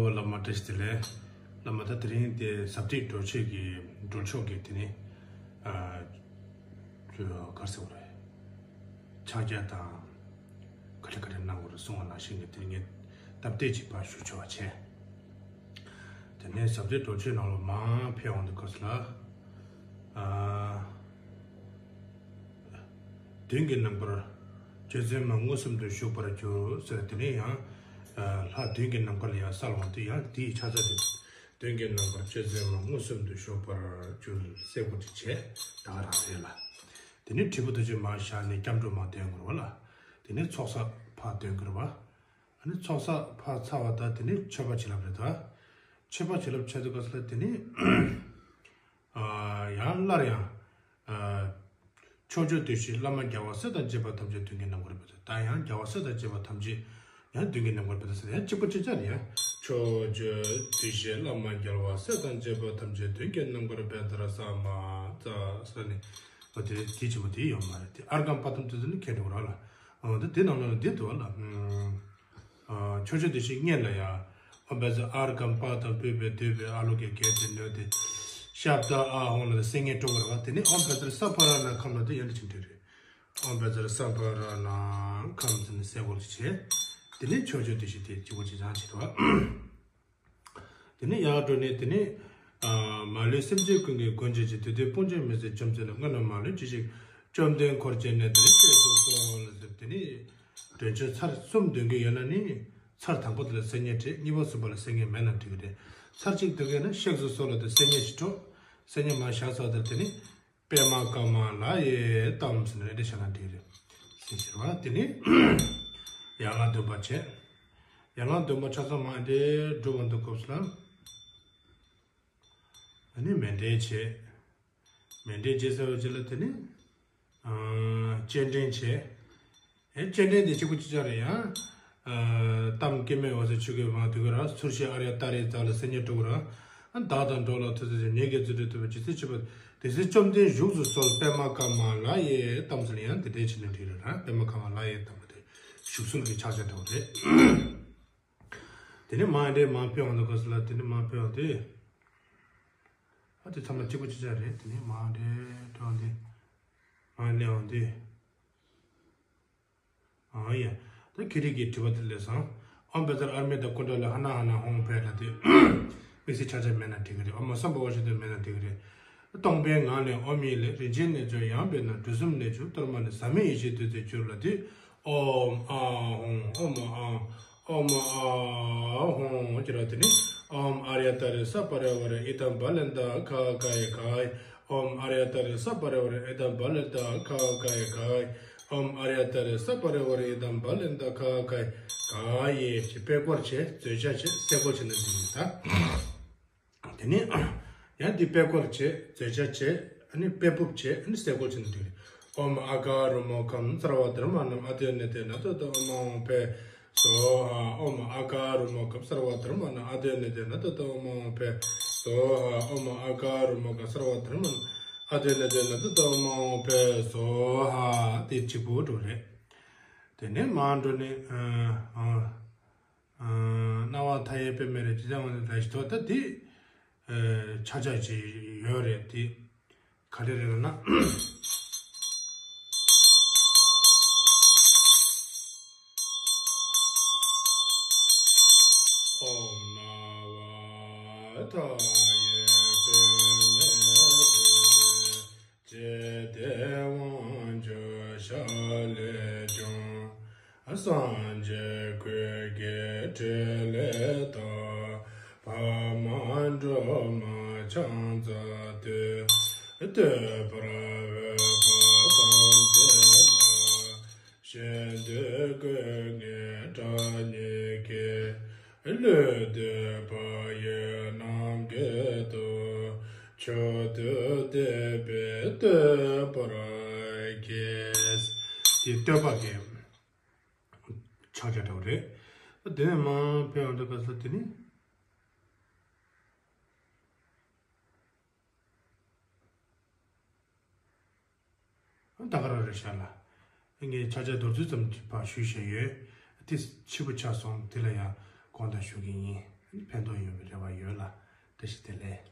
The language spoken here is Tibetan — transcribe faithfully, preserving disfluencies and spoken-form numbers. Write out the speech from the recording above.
བླ་མ་བཀྲ་ཤིས་བདེ་ལེགས། བླ་མ་ད་དེ་རིང་དེ་ཟབ་ཏིག་སྒྲོལ་ཆོག་གི་སྒྲོལ་ཆོག་གི་དེ་ནི་ཨ་ག་རེ་ཟེར་དགོས་རེད། ཕྱག་རྒྱ་དང་ག་རེ་ག་རེ་གནང་དགོས་རེད་གསུང་བ་ནང་བཞིན་གྱི་དེ་ངས་སྟབས་བདེ་ཅིག་ཕར་ཞུ་ཆོག་པ་བྱས། དེ་ནས་ཟབ་ཏིག་སྒྲོལ་ཆོག་ནང་ལ་མར་ཕེབས་འོང་དུས་སྐབས་སུ་ལ་ཨ། མདུན་གྱི་ནམ་མཁར་ཆོས་འཛིན་མ་མངོན་སུམ་དུ་བཞུགས་པར་གྱུར་ཟེར། དེ་ནས་ཡང་ལྷ་མདུན་གྱི་ནམ་མཁར་ལ་ཡང་གསལ་འོང་དུས་ཡང་དེའི་ཕྱག་རྩ་དེ་མདུན་གྱི་ནམ་མཁར་ཆོས་འཛིན་མ་མངོན་སུམ་དུ་བཞུགས་པར་གྱུར་གསལ་པོ་ཅིག་བྱས་ད་ག་རང་རེད་ལ། དེ་ནས་དྲིལ་བུ་ཐོད་ཅན་མར་བཞག་ནས་སྐྱབས་འགྲོ་མར་འདོན་དགོས་པ་ལ། དེ་ནས་ཚོགས་བསགས་ཕར་འདོན་དགོས་པ། ཨ་ནི་ཚོགས་བསགས་ཕར་ཚར་བ་དང་དེ་ནས་མཆོད་པ་བྱིན་རླབས་རེད་ད། མཆོད་པ་བྱིན་རླབས་བྱས་དུས་སྐབས་སུ་ལ་དེ་ནས། ཡང་སླར་ཡང་། ཕྱོགས་བཅུའི་བདེ་གཤེགས་བླ་མ་རྒྱལ་བ་སྲས་དང་བཅས་པ་ཐམས་ཅད་མདུན་གྱི་ནམ་མཁར་ཕེབས་ཏེ། ད་ཡང་རྒྱལ་བ་སྲས་དང་བཅས་པ་ཐམས་ཅད་ཡང་མདུན་གྱི་ནམ་མཁར་ཕེབས་ཏེ་ཟེར་ཡང་གཅིག་པ་གཅིག་རྐྱང་རེད་ཡ། ཕྱོགས་བཅུའི་བདེ་གཤེགས་བླ་མ་རྒྱལ་བ་སྲས་དང་བཅས་པ་ཐམས་ཅད་མདུན་གྱི་ནམ་མཁར་ཕེབས་ཏེ་ས་མ་ཙ་ས་ནི། འོ་དེ་དེ་ཆེན་པོ་དེ་ཡོད་མ་རེད་དེ། ཨརྒྷཾ་པཱ་ཏཾ་དེ་ཚོ་ནི་མཁས་འགྲོ་ར་ལ། འོ་དེ་དེ་ནང་ལ་འདི་འདུག་བ་ལ། ཕྱོགས་བཅུའི་བདེ་གཤེགས་སྔོན་ལ་ཡང་། ཨོཾ་བཛྲ་ཨརྒྷཾ་པཱ་ཏཾ་བོད་པའི་འདོད་པའི་ཨ་ལོ་ཀེ་གལ་ཏེ་ནོད་དེ། ཤབྡ་ཨཱཿཧཱུྃ་ལ་དེ་སེང་གེ་སྤྲོ་བར་བ་དེ་ནི་ཨོཾ་བཛྲ་སབྷ་ར་ཎ་ཁཾ་ལ་དེ་ཡང་འདྲ་ཅིག་འདྲ་རེད། ཨོཾ་བཛྲ་སབྷ་ར་ཎ་ཁཾ་ཟེར་ནས་གསལ་པོ་ཅིག་བྱས། དེ་ནི་ཕྱོགས་བཅུའི་བདེ་གཤེགས་དེ་གཅིག་པོ་གཅིག་རྐྱང་བྱེད་དོ། དེ་ནས་ཡར་འགྲོ་ནས་དེ་ནས། མ་ལུས་སེམས་ཅན་ཀུན་གྱི་མགོན་བྱེད་ཅིང་། དུས་མཐའི་དཔུང་བཅས་མི་ཟད་བཅོམ་མཛད་ནས། སྔོན་ལ་མ་ལུས་ཇི་ཞིག་བཅོམ་ལྡན་འཁོར་བཅས་ནས། དེ་ནས་གཤེགས་སུ་གསོལ་ལ་ཟེར། དེ་ནས་མགྲོན་ཆེན་ཚར་གསུམ་འདོན་གྱི་ཡོད་ན་ནི། ཚར་དང་པོ་དེ་ལ་སེང་གེ་བྲིས། གཉིས་པ་གསུམ་པ་ལ་སེང་གེ་མེད་ན་འགྲིག་གི་རེད། ཚར་གཅིག་འདོན་གྱི་ཡོད་ན་གཤེགས་སུ་གསོལ་ལ་དེ་སེང་གེ་ཞིག་འགྲོ། སེང་གེ་མར་བཞག་ཚར་དེར་དེ་ནས། པདྨ་ཀ་མ་ལ་ཡེ་ཏཾ་ཟེར་ནས་འདི་བྱས་ན་འགྲིག་རེད། ཟེར་ཟེར་བ་དེ་ནི་ཡན་ལག་བདུན་པ་བྱས། ཡན་ལག་བདུན་པ་ཆ་ཚང་མ་འདི་སྒྲུབ་པ་འདུག་སྐབས་སུ་ལ། ཨ་ནི་མཎྜལ་བྱས། མཎྜལ་བྱས་ཚར་བའི་རྗེས་ལ་དེ་ནི་སྤྱན་འདྲེན་བྱས། ཨེ་སྤྱན་འདྲེན་དེ་གཅིག་པུ་གཅིག་རྐྱང་རེད་ཡ། ཨ་གཏམ་སྐྱེ་མེད་འོད་ཟེར་ཆོས་སྐུའི་དབང་སྡུད་ཀྱི་ར། ཚུར་ཤེས་ཨཱརྱ་ཏཱ་རེའི་རྩ་ལ་སེམས་ཉིད་སྤྲོ་གི་ར། ཨ་བདག་དང་འགྲོགས་ལ་ཐུགས་བརྩེ་ཆེ། ཉིད་ཀྱི་རྫུ་འཕྲུལ་ཐོབ་པའི་རྒྱུ་མཚན་ཆེན་པོ། དེ་ཚེ་བཅོམ་ལྡན་བཞུགས་སུ་གསོལ། པདྨ་ཀ་མ་ལ་ཡེ་ཏཾ་ཟེར་ཡང་དེ་འདྲའི་ཕྱིར་ནས་འགྲིག་རེད་ར། པདྨ་ཀ་མ་ལ་ཡེ་ཏཾ་དེ་བཞུགས་གསོལ་གྱི་ཕྱག་རྒྱ་འདྲ་བོ་རེད། དེ་ནས་མར་འདྲེ་མར་ཕེབས་འོང་དུས་སྐབས་སུ་ལ་དེ་ནས་མར་ཕེབས་འོང་དུས། ཨ་དེ་ཚང་མ་གཅིག་པ་གཅིག་རྐྱང་རེད། དེ་ནས་མར་འདྲེ་འགྲོ་འོང་དུས། མར་སླེབས་འོང་དུས། ཨ་ཡ། ད་ཁྱེད་རིགས་ཀྱི་དྲི་བ་དེ་ལས་སང་། ཨོཾ་བཛྲ་ཨཱརྻ་མེ་ད་ཀུན་ཊ་ལ་ཧ་ན་ཧ་ན་ཧཱུྃ་ཕཊ་ལ་དེ། དམིགས་བསལ་ཆ་ཆ་མེད་ན་འགྲིག་གི་རེད། ཨོཾ་སམ་བྷ་ཝ་ཤ་དེ་མེད་ན་འགྲིག་གི་རེད། སྟོང་པའི་ངང་ལས་ཨོཾ་ཡིག་ལས། རིན་ཆེན་གནས་མཆོག་ཡངས་པའི་ནང་། གྲུ་གསུམ་གནས་མཆོག་གཏོར་མ་ནི། ཟག་མེད་ཡེ་ཤེས་བདུད་རྩིར་གྱུར་ལ་དེ། ཨོཾ་ཨཱཿཧཱུྃ། ཨོཾ་ཨཱཿཧཱུྃ། ཨོཾ་ཨཱཿཧཱུྃ་ཅི་ར་དེ་ནི། ཨོཾ་ཨཱརྱ་ཏཱ་རེ་ས་པ་རི་ཝཱ་རེ་ཨི་དམ་བ་ལན་ད་ག་ག་ཡེ་ག་ཡེ། ཨོཾ་ཨཱརྱ་ཏཱ་རེ་ས་པ་རི་ཝཱ་རེ་ཨི་དམ་བ་ལན་ད་ག་ག་ཡེ་ག་ཡེ། ཨོཾ་ཨཱརྱ་ཏཱ་རེ་ས་པ་རི་ཝཱ་རེ་ཨི་དམ་བ་ལན་ད་ག་ག་ཡེ་ག་ཡེ་ཞེས་པད་སྐོར་བྱས། རྫོགས་བྱ་བྱས། སེ་སྐོར་བྱས་ན་འགྲིག་གི་ད། དེ་ནས་ཡང་འདི་པད་སྐོར་བྱས། རྫོགས་བྱ་བྱས། ཨ་ནི་པད་ཕུབ་བྱས། ཨ་ནི་སེ་སྐོར་བྱས་ན་འགྲིག་གི་རེད། ཨོཾ་ཨ་ག་རུ་མོ་ཁཾ་སརྦ་དྷརྨ་ནམ་ཨ་དེ་ནི་དེ་ན་ཏུ་ཏོ་ཨོཾ་ཨཱཿཧཱུྃ་ཕཊ་སྭཱ་ཧཱ། ཨོཾ་ཨ་ག་རུ་མོ་ཁཾ་སརྦ་དྷརྨ་ནམ་ཨ་དེ་ནི་དེ་ན་ཏུ་ཏོ་ཨོཾ་ཨཱཿཧཱུྃ་ཕཊ་སྭཱ་ཧཱ། ཨོཾ་ཨ་ག་རུ་མོ་ཁཾ་སརྦ་དྷརྨ་ནམ་ཨ་དེ་ནི་དེ་ན་ཏུ་ཏོ་ཨོཾ་ཨཱཿཧཱུྃ་ཕཊ་སྭཱ་ཧཱ། དེ་གཅིག་པུ་འགྲོ་རེད། དེ་ནས་མར་འགྲོ་ནས་ཨ་ཨ། སྣང་བ་མཐའ་ཡས་པདྨའི་རི། ཇི་ལྟར་འོངས་ནས་ལ་ཞིག་ཐོབ། ད་འདི་ཆ་ཆ་ཅིག་ཡོད་རེད་དེ། ག་རེ་རེད་ལབ་ན། ཨོཾ་སྣང་བ་མཐའ་ཡས་པདྨའི་རི། ཇི་ལྟར་དབང་བསྒྱུར་ཞལ་ལས་བྱུང་། སངས་རྒྱས་ཀུན་གྱི་ཕྲིན་ལས་དང་། འཕགས་མ་སྒྲོལ་མ་ཕྱག་འཚལ་བསྟོད། བསྟོད་པར་འོས་པ་ཐམས་ཅད་ལ། གཞན་དོན་ཀུན་ངེས་དྲང་སྙིང་གིས། བློ་གཏད་པ་ཡིས་ནམ་མཁའ་ལྟར། མཆོག་ཏུ་གཏད་པས་བསྟོད་པར་བགྱི། དེ་བསྟོད་པ་གི་ཕྱག་རྒྱ་འདྲ་བོ་རེད། དེ་ནས་མར་ཕེབས་འོང་དུས་སྐབས་སུ་དེ་ནི། ད་ག་རང་རེད་ཤག་ལ། ངས་ཆ་ཆ་མདོར་བསྡུས་ཙམ་ཅིག་ཕར་ཞུས་བཞག་ཡོད། དེ་ཕྱི་པོ་ཆགས་སོང་། དེ་ལ་ཡང་དགོངས་དག་ཞུ་གི་ཡིན། ཕན་ཐོགས་ཡོང་བའི་རེ་བ་ཡོད་ལ། བཀྲ་ཤིས་བདེ་ལེགས།